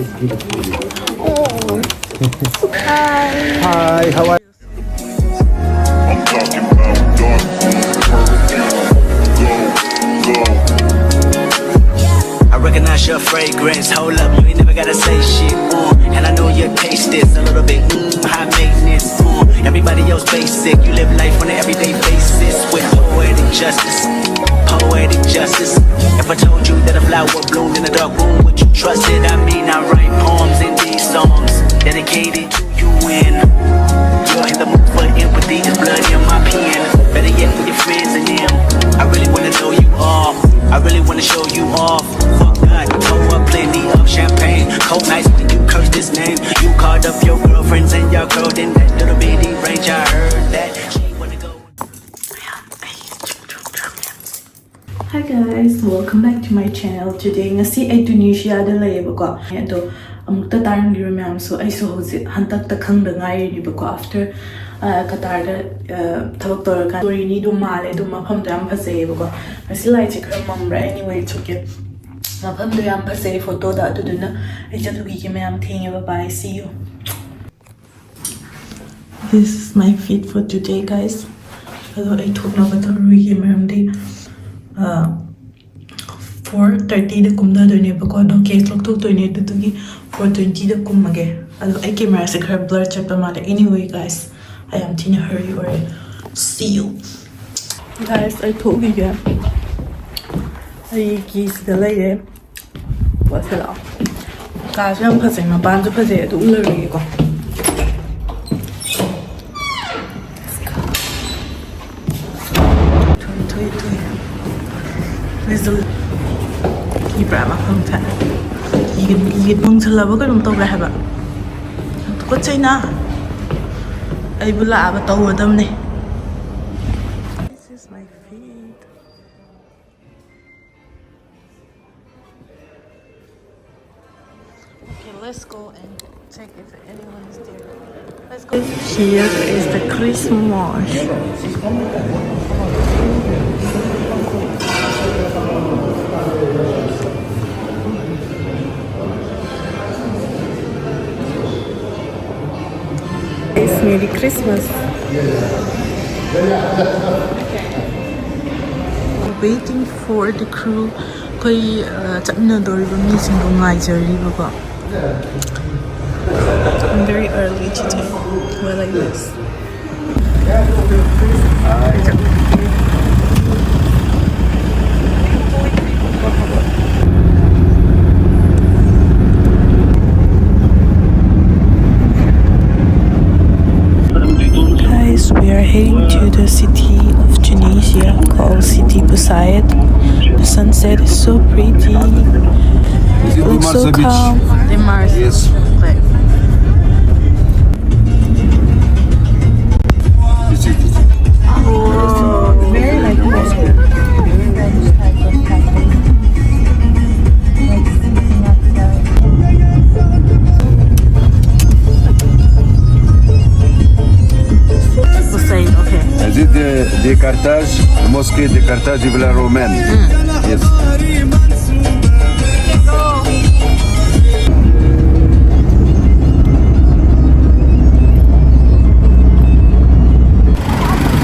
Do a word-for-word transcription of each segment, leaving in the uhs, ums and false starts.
Hi, how are you? I recognize your fragrance. Hold up, you ain't never gotta say shit. Uh, and I know you taste this a little bit. Mm, high maintenance. Uh, everybody else basic. You live life on an everyday basis with poetic justice. Poetic justice. If I told you that a flower bloomed in a dark room, would you trust it? I mean, I write poems in these songs dedicated to you and you're in the mood for empathy. It's blood in my pen. Better yet, with your friends and them. I really wanna know you all. I really wanna show you off. Fuck God, you pour up plenty of champagne. Cold nights when you curse this name. You called up your girlfriends and your girl in that little bitty range. I heard that she wanna go. Hi guys, welcome back to my channel. Today, ꯉꯁꯤ ꯑꯩ ꯇꯨꯅꯤꯁꯤꯌꯥꯗ ꯂꯩꯌꯦꯕꯀꯣ, ꯑꯗꯣ ꯑꯃꯨꯛꯇ ꯇꯥꯔꯝꯈꯤꯔꯣꯏ ꯃꯌꯥꯝꯁꯨ꯫ ꯑꯩꯁꯨ ꯍꯧꯖꯤꯛ ꯍꯟꯗꯛꯇ ꯈꯪꯗ ꯉꯥꯏꯔꯤꯅꯦꯕꯀꯣ, after ꯀꯇꯥꯔꯗ ꯊꯕꯛ ꯇꯧꯔꯀꯥꯟꯗ꯫ ꯁ꯭ꯇꯣꯔꯤꯅꯤ ꯑꯗꯨꯝ ꯃꯥꯜꯂꯦ, ꯑꯗꯨꯝ ꯃꯐꯝꯗꯣ ꯌꯥꯝ ꯐꯖꯩꯌꯦꯕꯀꯣ꯫ ꯉꯁꯤ ꯂꯥꯏꯠꯁꯦ ꯈꯔ ꯃꯝꯕ꯭ꯔꯥ? Anyway, it's okay. ꯃꯐꯝꯗꯣ ꯌꯥꯝ ꯐꯖꯩ ꯐꯣꯇꯣꯗ, ꯑꯗꯨꯗꯨꯅ ꯑꯩ ꯆꯠꯂꯨꯈꯤꯒꯦ ꯃꯌꯥꯝ꯫ ꯊꯦꯡꯉꯦꯕ꯫ Bye, see you. This is my fit for today, guys. ꯑꯗꯣ ꯑꯩ ꯊꯣꯛꯅꯕ ꯇꯧꯔꯨꯏꯒꯦ, ꯃꯔꯝꯗꯤ ꯐꯣꯔ ꯊꯥꯔꯇꯤꯗ ꯀꯨꯝꯊꯗꯣꯏꯅꯦꯕꯀꯣ, ꯑꯗꯣ ꯀꯦꯁ ꯂꯧꯊꯣꯛꯇꯣꯏꯅꯦ, ꯑꯗꯨꯗꯨꯒꯤ ꯐꯣꯔ ꯇ꯭ꯋꯦꯟꯇꯤꯗ ꯀꯨꯝꯃꯒꯦ꯫ ꯑꯗꯣ ꯑꯩ ꯀꯦꯃꯦꯔꯥꯁꯦ ꯈꯔ ꯕ꯭ꯂꯔ ꯆꯠꯄ ꯃꯥꯜꯂꯦ꯫ Anyway, guys, ꯑꯩ ꯌꯥꯝ ꯊꯤꯅ ꯍꯔꯤ ꯑꯣꯏꯔꯦ꯫ See you. Guys, ꯑꯩ ꯊꯣꯛꯈꯤꯒꯦ꯫ ꯑꯩ ꯀꯤꯁꯤꯗ ꯂꯩꯔꯦ꯫ ꯄꯣꯠꯁꯦ ꯂꯥꯛꯑꯣ꯫ ꯀꯥꯁꯨ ꯌꯥꯝ ꯐꯖꯩ, ꯃꯄꯥꯟꯁꯨ ꯐꯖꯩ, ꯑꯗꯨ ꯎꯠꯂꯔꯣꯏꯒꯦꯀꯣ꯫ ꯊꯣꯏ, ꯊꯣꯏ, ꯊꯣꯏ꯫ ꯔꯤꯖꯜ ꯏꯕ꯭ꯔꯥ ꯃꯐꯝ ꯊꯥꯏ꯫ ꯏꯒ, ꯏꯒ ꯃꯨꯡꯁꯜꯂꯕ ꯀꯩꯅꯣꯝ ꯇꯧꯔꯦ ꯍꯥꯏꯕ꯫ ꯇꯨꯀꯠꯆꯩꯅ꯫ ꯑꯩꯕꯨ ꯂꯥꯛꯑꯕ ꯇꯧꯒꯗꯕꯅꯦ꯫ This is my feet. Okay, let's go and check if anyone is there. Let's go. Here is the Christmas. Merry Christmas. Waiting for the crew. ꯑꯩꯈꯣꯏ, ꯑ, ꯆꯠꯃꯤꯟꯅꯗꯧꯔꯤꯕ ꯃꯤꯁꯤꯡꯗꯣ ꯉꯥꯏꯖꯔꯤꯕꯀꯣ. I'm very early today. Well, like this. Guys, we are heading to the city of Tunisia called Sidi Bou Said. The sunset is so pretty. It looks so calm. Yes. Very nice. Hussein, okay. Is it the, the Carthage, mosque, the Carthage de la Romaine? Mm. Yes.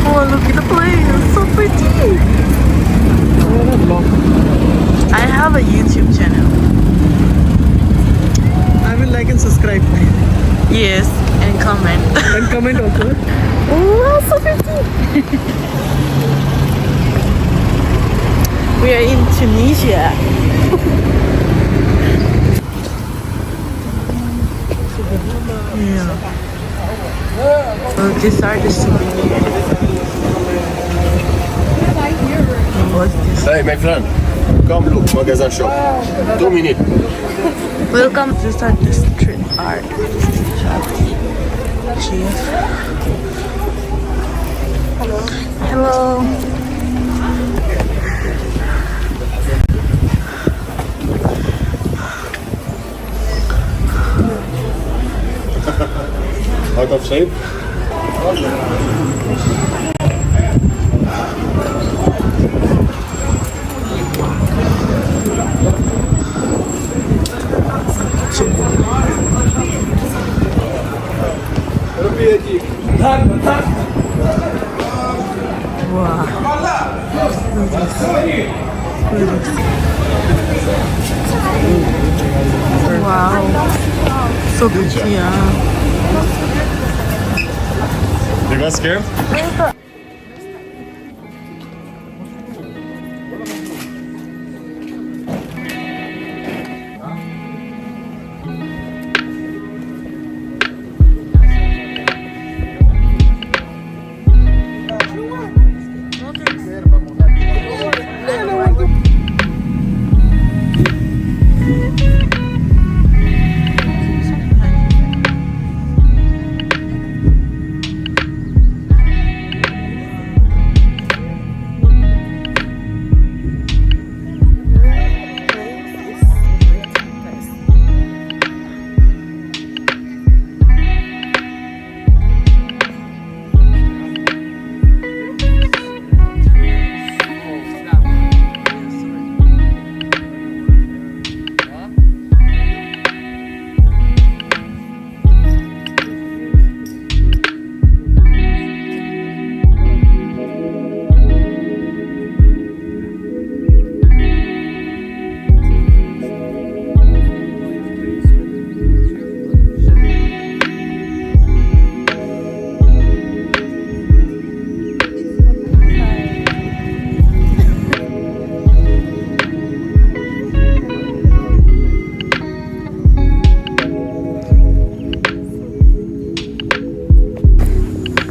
Oh, look at the place. It's so pretty. I have a YouTube channel. I will like and subscribe. Yes, and comment. And comment also. Oh, so pretty. We are in Tunisia. Yeah. So these are the souvenirs. What's this? Hey, my friend, come look, magasin shop. Two minutes. Welcome. These are the street art. Cheers. Hello. Out of shape. Don't be a Wow. Look at this. Look at this. Wow. So pretty, yeah. You got scared?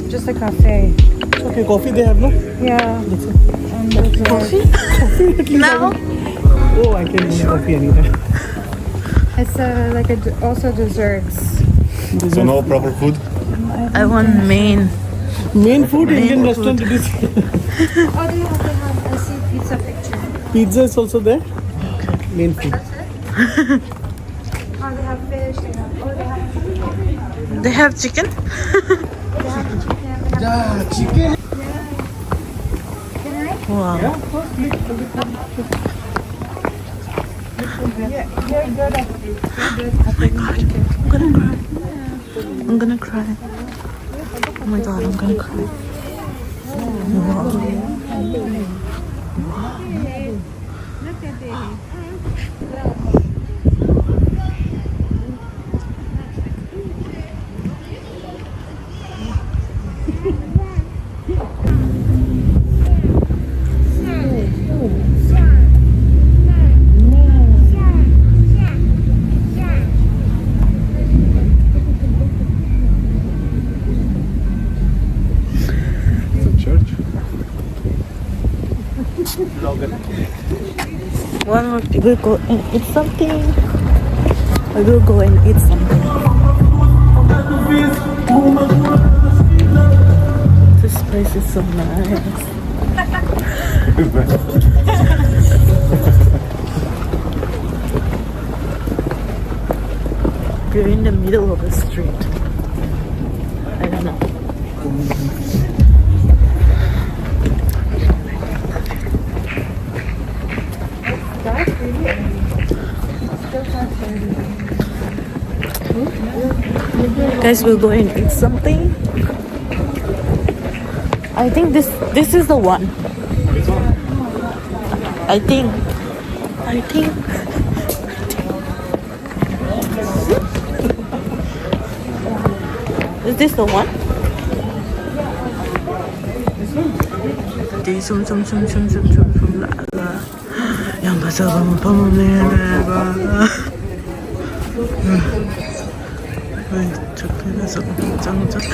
Just a cafe. Okay, coffee they have, no? Yeah. That's it. And there's a Coffee? Coffee at least. Now? Oh, I can drink coffee anytime. It's uh, like a d- also desserts. So no proper food? I want main. Main food, Indian Main restaurant it is. Oh, they have, they have. I see pizza picture. Pizza is also there. Main food. Oh, they have fish. They have. Oh, they have. They have chicken? They have chicken. They have Yeah, chicken. Can I? Yeah, of course, click, click, click. Yeah, they're good at it. They're good at Oh my god, I'm gonna cry. I'm gonna cry. I'm It's a church. One more thing. We'll go and eat something. We will go and eat something. This place is so nice. We're in the middle of the street. I don't know. Guys, we'll go and eat something. I think this this is the one. I think. I think. Is this the one? ꯁꯨꯝ ꯁꯨꯝ ꯁꯨꯝ ꯁꯨꯝ ꯁꯨꯝ ꯁꯨꯝ ꯁꯨꯝ ꯂꯥꯛꯑꯒ ꯌꯥꯝ ꯐꯖꯕ ꯃꯐꯝ ꯑꯃ ꯂꯩꯔꯝꯃꯦ ꯍꯥꯏꯕ꯫ ꯎꯝ꯫ ꯍꯣꯏ, ꯆꯠꯀꯦꯅ ꯆꯠ-, ꯆꯪ-, ꯆꯠ-,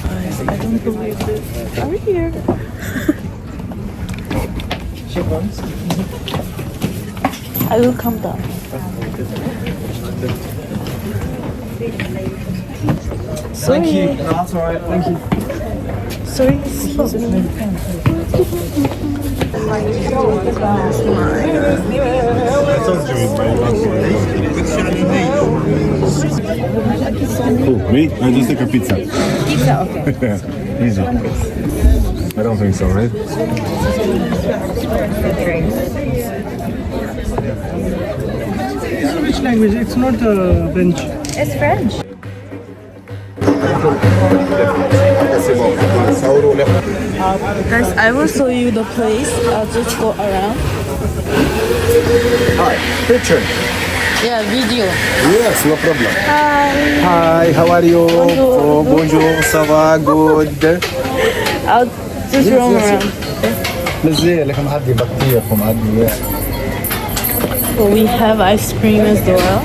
Guys, I don't believe this. Are we here? I will come down. Thank you. No, that's all right. Thank you. Sorry, excuse me. Oh, me? I just take a pizza. Pizza, okay. Easy. I don't think so, right? It's a rich language. It's not uh, French. It's French. Guys, I will show you the place. I'll just go around. Hi, picture. Yeah, video. Yes, no problem. Hi. Hi, how are you? Bonjour. Oh, bonjour, ça va, good. I'll just roam around. مزيان لكم عندي بطيخ ومعندي. So we have ice cream as well.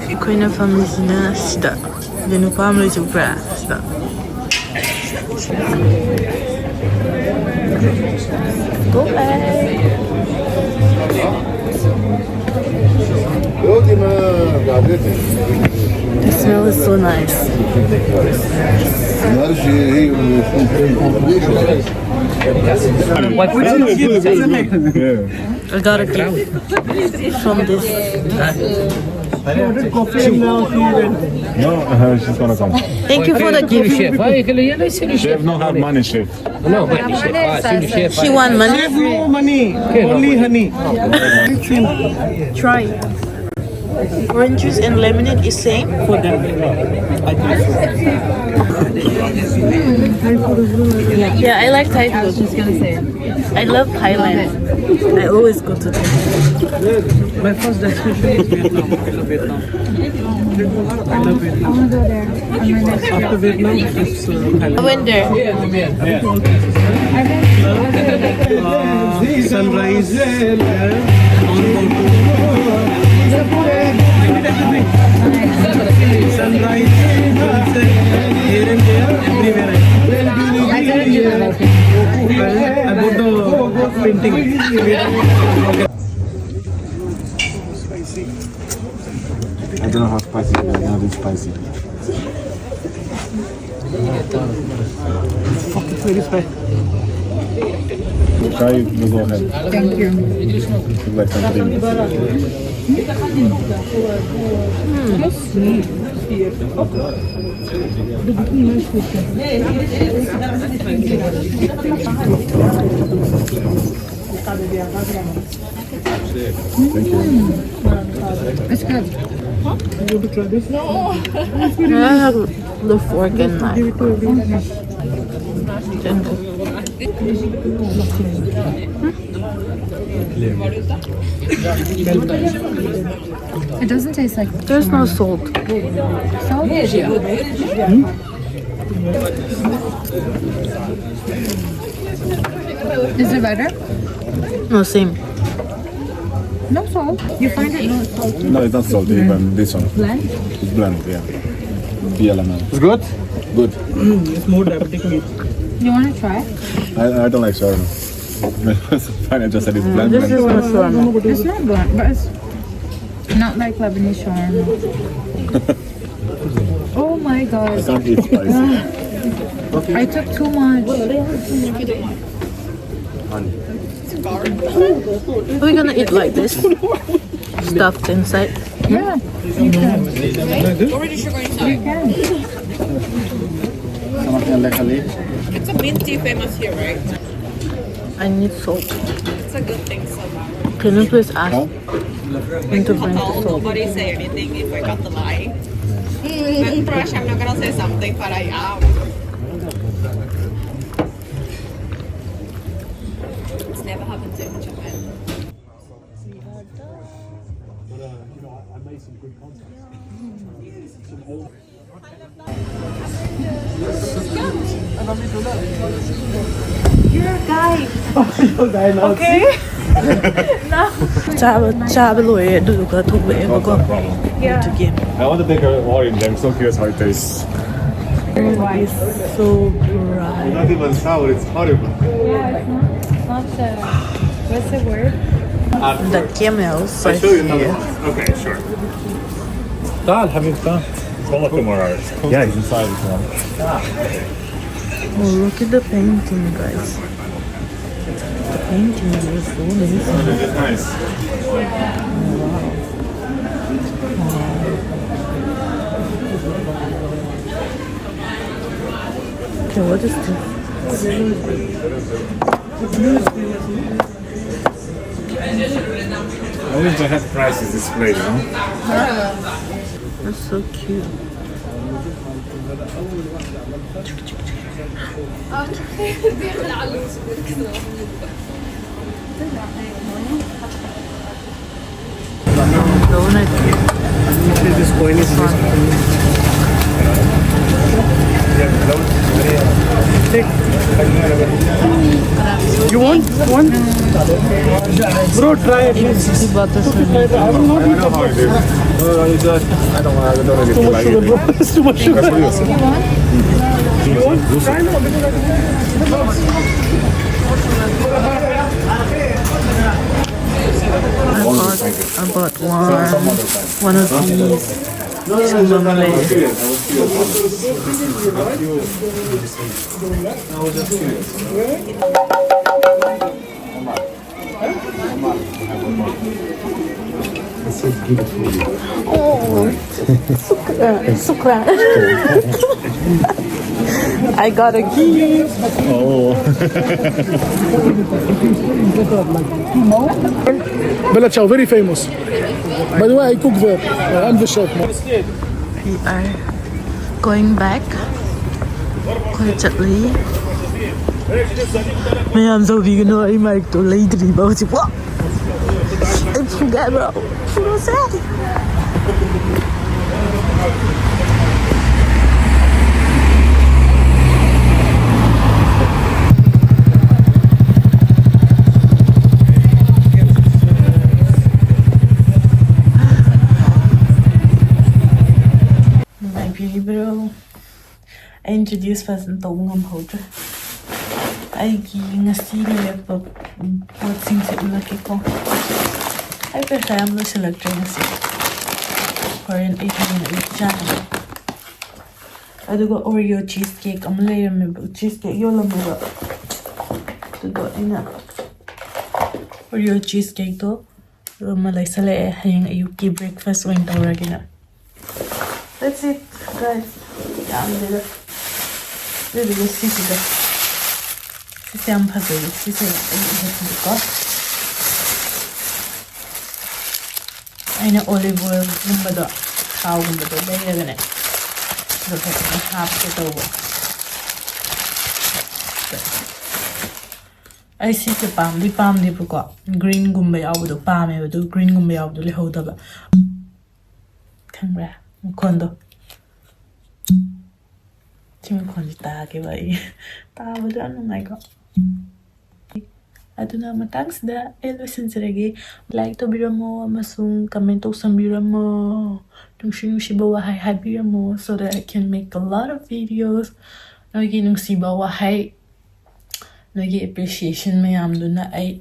ꯑꯩꯈꯣꯏꯅ ꯐꯝꯃꯤꯁꯤꯅ ꯁꯤꯗ꯫ ꯑꯗ ꯅꯨꯄꯥ ꯑꯃ ꯂꯩꯊꯣꯛꯈ꯭ꯔꯦ ꯁꯤꯗ꯫ Go back. The smell is so nice. I got a gift from this. She ordered coffee and now she went. No, uh, she's gonna come. Thank you for the gift. Chef, ah, que le, le, c'est le Chef, chef. No have money, chef. Non, mais le chef, ah, c'est le chef. She want money. There's no money, only honey. Try. Orange juice and lemonade is same for them. Yeah, I like Thai food. I was just gonna say. I love Thailand. I always go to Thailand. My first destination is Vietnam. I love Vietnam. I love Vietnam. I wanna go there on my next trip. After Vietnam, it's uh, Thailand. I went there. Uh, sunrise, uh, on boat. Sunrise, sunset, here and there, everywhere. I, I bought the painting. I don't know how spicy it is. I don't know if it's spicy. Fuck, it's very spicy. Try, you go ahead. Thank you. Look like something. Thank you. It's good. I have the fork and knife. Thank you. It doesn't taste like There's no salt. Salt? Is it better? No, same. No salt. You find it not salty. No, it's not salty, even this one. Bland? It's bland, yeah. Bialaman. It's good? Good. It's more diabetic meat. You want to try? I, I don't like shawarma. Fine, I just said it's bland. This is Bland. Not shawarma. It's not bland, but it's not like Lebanese shawarma. Oh my I god. Can't eat spicy. I took too much. We're gonna eat like this. Stuffed inside. Yeah. You can. You can. Sama yang lekali. It's a mint tea famous here, right? I need salt. It's a good thing, so. Can you please ask him to bring the I'll salt? Nobody say anything if I got the lie. But Prash, I'm not gonna say something, but I am. It's never happened so much. But, uh, you know, I, I made some good contacts. Some old. You're a guy. Okay. ꯆꯥꯕ ꯆꯥꯕ ꯂꯣꯏꯔꯦ ꯑꯗꯨꯗꯨꯒ ꯊꯣꯛꯂꯛꯑꯦꯕꯀꯣ꯫ No problem. ꯑꯗꯨꯒꯤ I want to take a orange. I'm so curious how it tastes. It's so bright. Not even sour. It's horrible. Yeah, it's not, it's not uh, what's the word? Uh, The camels I are show you another here. One. Okay, sure. تعال حبيبتي. والله في مرار. Yeah, he's inside if you want. Oh, look at the painting, guys. The painting is so amazing. It's nice. Okay, what is this? I wish they had prices displayed, you know? That's so cute. Donut. This coin is You want one? Bro, try at least. He bought this one. I know how it is. No, no, you just, I don't, I don't really Too much like sugar, it. Bro. It's too much sugar. You want? Try now because I I bought, I bought one, one of these. Some lemonade. It's so beautiful. Sukra. I got a gift. Oh. Bella Ciao, very famous. By the way, I cook there. I'm the chef. We are going back. ꯑꯩꯈꯣꯏ ꯆꯠꯂꯤ꯫ ꯃꯌꯥꯝ ꯇꯧꯕꯤꯒꯅꯨ, ꯑꯩ ꯃꯥꯏꯛꯇꯣ ꯂꯩꯗ꯭ꯔꯤꯕ ꯍꯧꯖꯤꯛꯐꯥꯎ꯫ ꯑꯩ ꯐꯨꯒꯦ ꯍꯥꯏꯕ꯭ꯔꯣ? ꯐꯨꯔꯣꯁꯦ꯫ ꯅꯨꯡꯉꯥꯏꯕꯤꯔꯤꯕ꯭ꯔꯣ? ꯑꯩ introduce ꯐꯖꯅ ꯇꯧꯕ ꯉꯝꯍꯧꯗ꯭ꯔꯦ꯫ ꯑꯩꯒꯤ ꯉꯁꯤ ꯂꯩꯔꯛꯄ, ꯎꯝ, ꯄꯣꯠꯁꯤꯡꯁꯦ ꯎꯠꯂꯛꯀꯦꯀꯣ꯫ ꯑꯩ ꯄꯩꯁꯥ ꯌꯥꯝ ꯂꯣꯏꯁꯤꯜꯂꯛꯇ꯭ꯔꯦ ꯉꯁꯤ꯫ ꯍꯣꯔꯦꯟ ꯑꯩ ꯍꯌꯦꯡ ꯑꯌꯨꯛ ꯆꯥꯅꯕ꯫ ꯑꯗꯨꯒ Oreo cheese cake ꯑꯃ ꯂꯩꯔꯝꯃꯦꯕ, cheese cake ꯌꯣꯜꯂꯝꯃꯦꯕ꯫ ꯑꯗꯨꯗꯣ ꯑꯩꯅ Oreo cheese cakeꯇꯣ ꯑꯃ ꯂꯩꯁꯜꯂꯛꯑꯦ, ꯍꯌꯦꯡ ꯑꯌꯨꯛꯀꯤ breakfast ꯑꯣꯏꯅ ꯇꯧꯔꯒꯦꯅ꯫ That's it, guys. ꯌꯥꯝꯗꯦꯗ꯫ ꯑꯗꯨꯗꯨꯒ ꯁꯤꯁꯤꯒ꯫ ꯁꯤꯁꯦ ꯌꯥꯝ ꯐꯖꯩꯌꯦ꯫ ꯁꯤꯁꯦ ꯑꯩ ꯏꯍꯟꯒꯦꯀꯣ꯫ ꯑꯩꯅ olive oilꯒꯨꯝꯕꯗꯣ, ꯊꯥꯎꯒꯨꯝꯕꯗꯣ ꯂꯩꯔꯒꯅꯦ, ꯑꯗꯣ ꯐꯖꯅ ꯍꯥꯞꯀꯦ ꯇꯧꯕ꯫ ꯑꯩ ꯁꯤꯁꯦ ꯄꯥꯝꯗꯤ ꯄꯥꯝꯗꯦꯕꯀꯣ, greenꯒꯨꯝꯕ ꯌꯥꯎꯕꯗꯣ ꯄꯥꯝꯃꯦꯕ, ꯑꯗꯨ greenꯒꯨꯝꯕ ꯌꯥꯎꯕꯗꯣ ꯂꯩꯍꯧꯗꯕ꯫ ꯈꯪꯕ꯭ꯔꯥ ꯃꯈꯣꯟꯗꯣ? ꯁꯤ ꯃꯈꯣꯟꯁꯦ ꯇꯥꯒꯦꯕ ꯑꯩ꯫ ꯇꯥꯕꯗꯣ ꯌꯥꯝ ꯅꯨꯡꯉꯥꯏꯀꯣ꯫ ꯑꯗꯨꯅ ꯃꯇꯥꯡꯁꯤꯗ ꯑꯩ ꯂꯣꯏꯁꯤꯟꯖꯔꯒꯦ꯫ Like ꯇꯧꯕꯤꯔꯝꯃꯣ ꯑꯃꯁꯨꯡ comment ꯇꯧꯁꯟꯕꯤꯔꯝꯃꯣ꯫ ꯅꯨꯡꯁꯤ ꯅꯨꯡꯁꯤꯕ ꯋꯥꯍꯩ ꯍꯥꯏꯕꯤꯔꯝꯃꯣ, so that I can make a lot of videos. ꯅꯣꯏꯒꯤ ꯅꯨꯡꯁꯤꯕ ꯋꯥꯍꯩ, ꯅꯣꯏꯒꯤ appreciation ꯃꯌꯥꯝꯗꯨꯅ ꯑꯩ,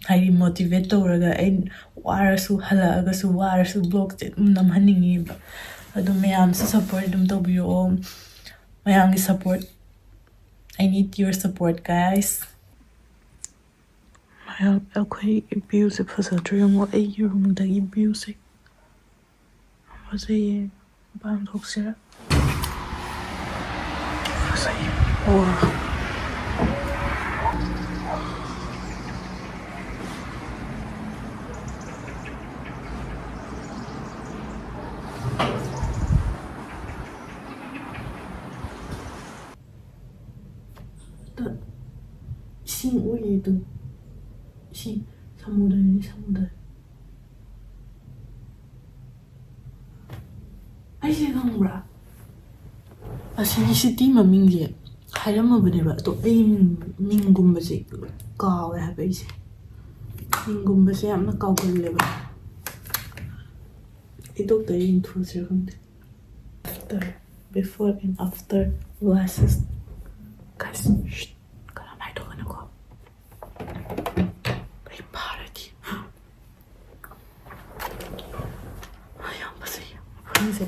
ꯍꯥꯏꯗꯤ, motivate ꯇꯧꯔꯒ ꯑꯩ ꯋꯥꯔꯁꯨ, ꯍꯜꯂꯛꯑꯒꯁꯨ ꯋꯥꯔꯁꯨ vlogꯁꯦ ꯑꯗꯨꯝ ꯅꯝꯍꯟꯅꯤꯡꯉꯤꯕ꯫ ꯑꯗꯨ ꯃꯌꯥꯝꯁꯨ support ꯑꯗꯨꯝ ꯇꯧꯕꯤꯔꯛꯑꯣ꯫ ꯃꯌꯥꯝꯒꯤ support, I need your support, guys. ꯃꯌꯥꯝ, ꯑꯩꯈꯣꯏ viewꯁꯦ ꯐꯖꯗ꯭ꯔꯣ? ꯌꯦꯡꯉꯣ, ꯑꯩꯒꯤ roomꯗꯒꯤ viewꯁꯦ꯫ ꯐꯖꯩꯌꯦ꯫ ꯃꯄꯥꯟ ꯊꯣꯛꯁꯤꯔ? ꯐꯖꯩꯌꯦ꯫ ꯋꯥ꯫ ꯃꯊꯛꯇ ꯏꯁꯤꯡ ꯎꯏꯌꯦ ꯑꯗꯨꯝ꯫ ꯏꯁꯤꯡ, ꯁꯃꯨꯗ꯭ꯔꯅꯤ, ꯁꯃꯨꯗ꯭ꯔ꯫ ꯑꯩꯁꯦ ꯈꯪꯕ꯭ꯔꯥ? ꯑꯁꯤꯒꯤ ꯁꯤꯇꯤ ꯃꯃꯤꯡꯁꯦ ꯍꯥꯏꯔꯝꯃꯕꯅꯦꯕ, ꯑꯗꯣ ꯑꯩ ꯃꯤꯡ, ꯃꯤꯡꯒꯨꯝꯕꯁꯦ ꯀꯥꯎꯋꯦ ꯍꯥꯏꯕ ꯑꯩꯁꯦ꯫ ꯃꯤꯡꯒꯨꯝꯕꯁꯦ ꯌꯥꯝꯅ ꯀꯥꯎꯒꯜꯂꯦꯕ꯫ ꯑꯩ ꯗꯣꯛꯇꯔ ꯌꯦꯡꯊꯣꯛꯁꯤꯔ ꯈꯪꯗꯦ꯫ After, before and after glasses. Guys, ꯀꯅꯥꯝ ꯍꯥꯏꯗꯣꯛꯀꯅꯨꯀꯣ꯫ ꯑꯩ ꯐꯥꯔꯗꯤ꯫ ꯌꯥꯝ ꯐꯖꯩ ꯃꯐꯝꯁꯦ꯫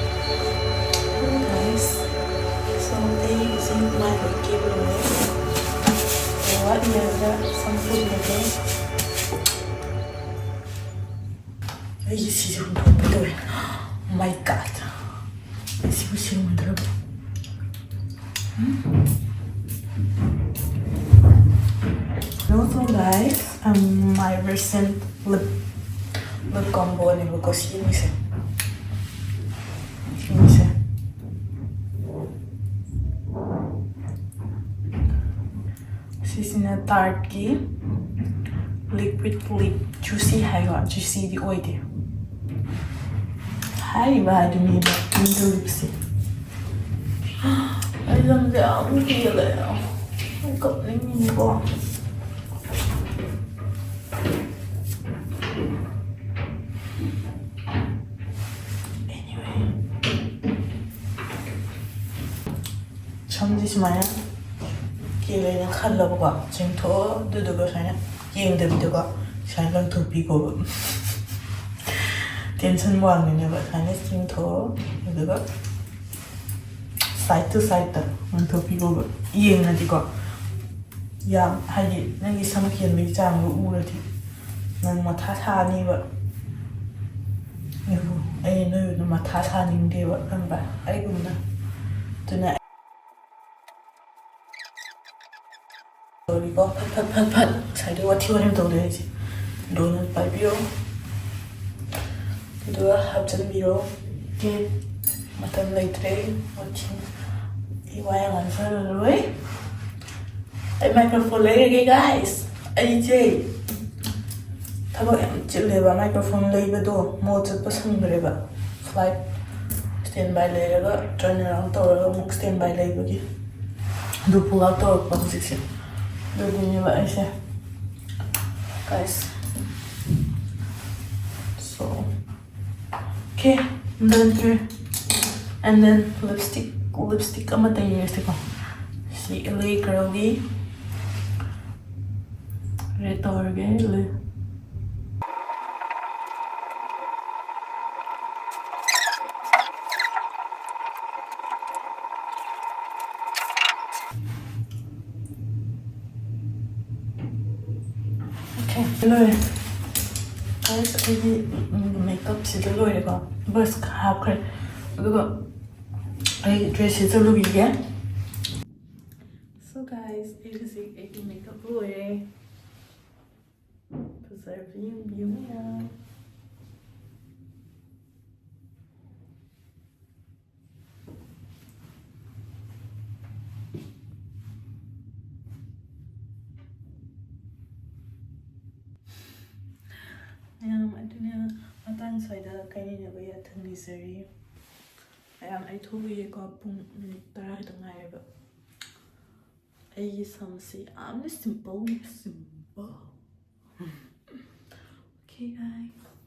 Hello guys, so ꯑꯩ ꯍꯧꯖꯤꯛ ꯃꯥꯏ ꯑꯣꯏꯈꯤꯕ ꯂꯣꯏꯔꯦ꯫ ꯋꯥꯠꯂꯤꯉꯩꯗ ꯁꯝ ꯄꯨꯜꯂꯒꯦ꯫ ꯑꯩꯒꯤ ꯁꯤꯁꯦ ꯍꯨꯟꯗꯣꯛꯄ ꯇꯧꯔꯦ꯫ My God, ꯁꯤꯕꯨ ꯁꯤꯔꯝꯒꯗ꯭ꯔꯕ? Hello, so guys, um, my recent lip, lip combo ꯅꯦꯕꯀꯣ ꯁꯤꯒꯤꯁꯦ꯫ ꯁꯤꯒꯤꯁꯦ꯫ ꯁꯤꯁꯤꯅ Tarteꯀꯤ Liquid Lip Juicy ꯍꯥꯏꯕ, juicyꯗꯤ ꯑꯣꯏꯗꯦ꯫ ꯍꯥꯏꯔꯤꯕ ꯍꯥꯏꯗꯨꯅꯦꯕ, ꯃꯤꯗꯣ ꯂꯤꯞꯁꯦ꯫ ꯑꯩ ꯂꯝꯁꯦ ꯌꯥꯝ ꯍꯦꯜꯂꯦ꯫ ꯑꯩ ꯀꯞꯅꯤꯡꯉꯤꯅꯤꯀꯣ꯫ Anyway꯫ ꯁꯝꯁꯦ ꯁꯨꯃꯥꯏꯅ ꯀꯦꯜꯂꯦꯅ ꯈꯜꯂꯕꯀꯣ, ꯆꯤꯡꯊꯣꯛꯑꯣ꯫ ꯑꯗꯨꯗꯨꯒ ꯁꯨꯃꯥꯏꯅ ꯌꯦꯡꯗꯕꯤꯗꯀꯣ, ꯁꯨꯃꯥꯏꯅ ꯂꯪꯊꯣꯛꯄꯤꯈꯣꯕ꯫ Tension ꯋꯥꯡꯉꯤꯅꯦꯕ꯫ ꯁꯨꯃꯥꯏꯅ ꯆꯤꯡꯊꯣꯛꯑꯣ꯫ ꯑꯗꯨꯗꯨꯒ side to sideꯇ ꯂꯪꯊꯣꯛꯄꯤꯈꯣꯕ꯫ ꯌꯦꯡꯉꯗꯤꯀꯣ, ꯌꯥꯝ, ꯍꯥꯏꯗꯤ, ꯅꯪꯒꯤ ꯁꯝ ꯀꯦꯟꯕꯒꯤ ꯆꯥꯡꯗꯣ ꯎꯔꯗꯤ ꯅꯪ ꯃꯊꯥ ꯁꯥꯅꯤꯕ꯫ ꯑꯩꯕꯨ, ꯑꯩ ꯅꯣꯏꯕꯨ ꯃꯊꯥ ꯁꯥꯅꯤꯡꯗꯦꯕ, ꯈꯪꯕ꯭ꯔꯥ? ꯑꯩꯒꯨꯝꯅ꯫ ꯑꯗꯨꯅ ꯇꯧꯔꯤꯀꯣ, ꯐꯠ ꯐꯠ ꯐꯠ ꯐꯠ꯫ ꯉꯁꯥꯏꯗꯩ ꯋꯥꯊꯤ ꯋꯥꯔꯦꯝ ꯇꯧꯗꯣꯏ ꯍꯥꯏꯁꯦ꯫ ꯗꯣꯅꯠ ꯄꯥꯏꯕꯤꯔꯣ, ꯑꯗꯨꯒ ꯍꯥꯞꯆꯤꯟꯕꯤꯔꯣ꯫ ꯑꯣꯀꯦ, ꯃꯇꯝ ꯂꯩꯇ꯭ꯔꯦ꯫ ꯋꯥꯊꯤ, ꯑꯩ ꯋꯥ ꯌꯥꯝ ꯉꯥꯡꯖꯔꯔꯣꯏ꯫ ꯑꯩ microphone ꯂꯩꯔꯒꯦ, guys꯫ ꯑꯩꯁꯦ ꯊꯕꯛ ꯌꯥꯝ ꯆꯤꯜꯂꯦꯕ꯫ Microphone ꯂꯩꯕꯗꯣ ꯃꯣꯜ ꯆꯠꯄ ꯁꯪꯗ꯭ꯔꯦꯕ꯫ Flight standby ꯂꯩꯔꯒ turn around ꯇꯧꯔꯒ ꯑꯃꯨꯛ standby ꯂꯩꯕꯒꯤ ꯑꯗꯨ pull out ꯇꯧꯔꯛꯄ ꯍꯧꯖꯤꯛꯁꯦ꯫ ꯑꯗꯨꯒꯤꯅꯦꯕ ꯑꯩꯁꯦ, guys꯫ So, okay, I'm done here. And then lipstick, lipstick ꯑꯃ ꯇꯩꯔꯁꯤꯀꯣ꯫ ꯁꯤ L A Girlꯒꯤ red ꯇꯧꯔꯒꯦ꯫ Okay, ꯂꯣꯏꯔꯦ꯫ Guys, ꯑꯩꯒꯤ, ꯎꯝ, makeupꯁꯤꯗ ꯂꯣꯏꯔꯦꯀꯣ꯫ Blush ꯍꯥꯞꯈ꯭ꯔꯦ꯫ ꯑꯗꯨꯒ ꯑꯩ dress ꯁꯦꯠꯆꯜꯂꯨꯈꯤꯒꯦ꯫ So guys, ꯑꯩ ꯍꯧꯖꯤꯛ ꯑꯩꯒꯤ makeup ꯂꯣꯏꯔꯦ꯫ ꯐꯖꯔꯕ ꯌꯦꯡꯕꯤꯌꯨ ꯃꯌꯥꯝ꯫ ꯃꯌꯥꯝ, ꯑꯗꯨꯅ ꯃꯇꯥꯡ ꯁ꯭ꯋꯥꯏꯗ ꯀꯥꯏꯅꯅꯕ ꯌꯥꯊꯪ ꯅꯤꯖꯔꯤ꯫ ꯃꯌꯥꯝ, ꯑꯩ ꯊꯣꯛꯂꯒꯦꯀꯣ, ꯄꯨꯡ ꯃꯤꯅꯤꯠ ꯇꯔꯥ ꯈꯛꯇ ꯉꯥꯏꯔꯦꯕ꯫ ꯑꯩꯒꯤ ꯁꯝꯁꯤ ꯌꯥꯝꯅ simple, simple꯫ Okay, guys.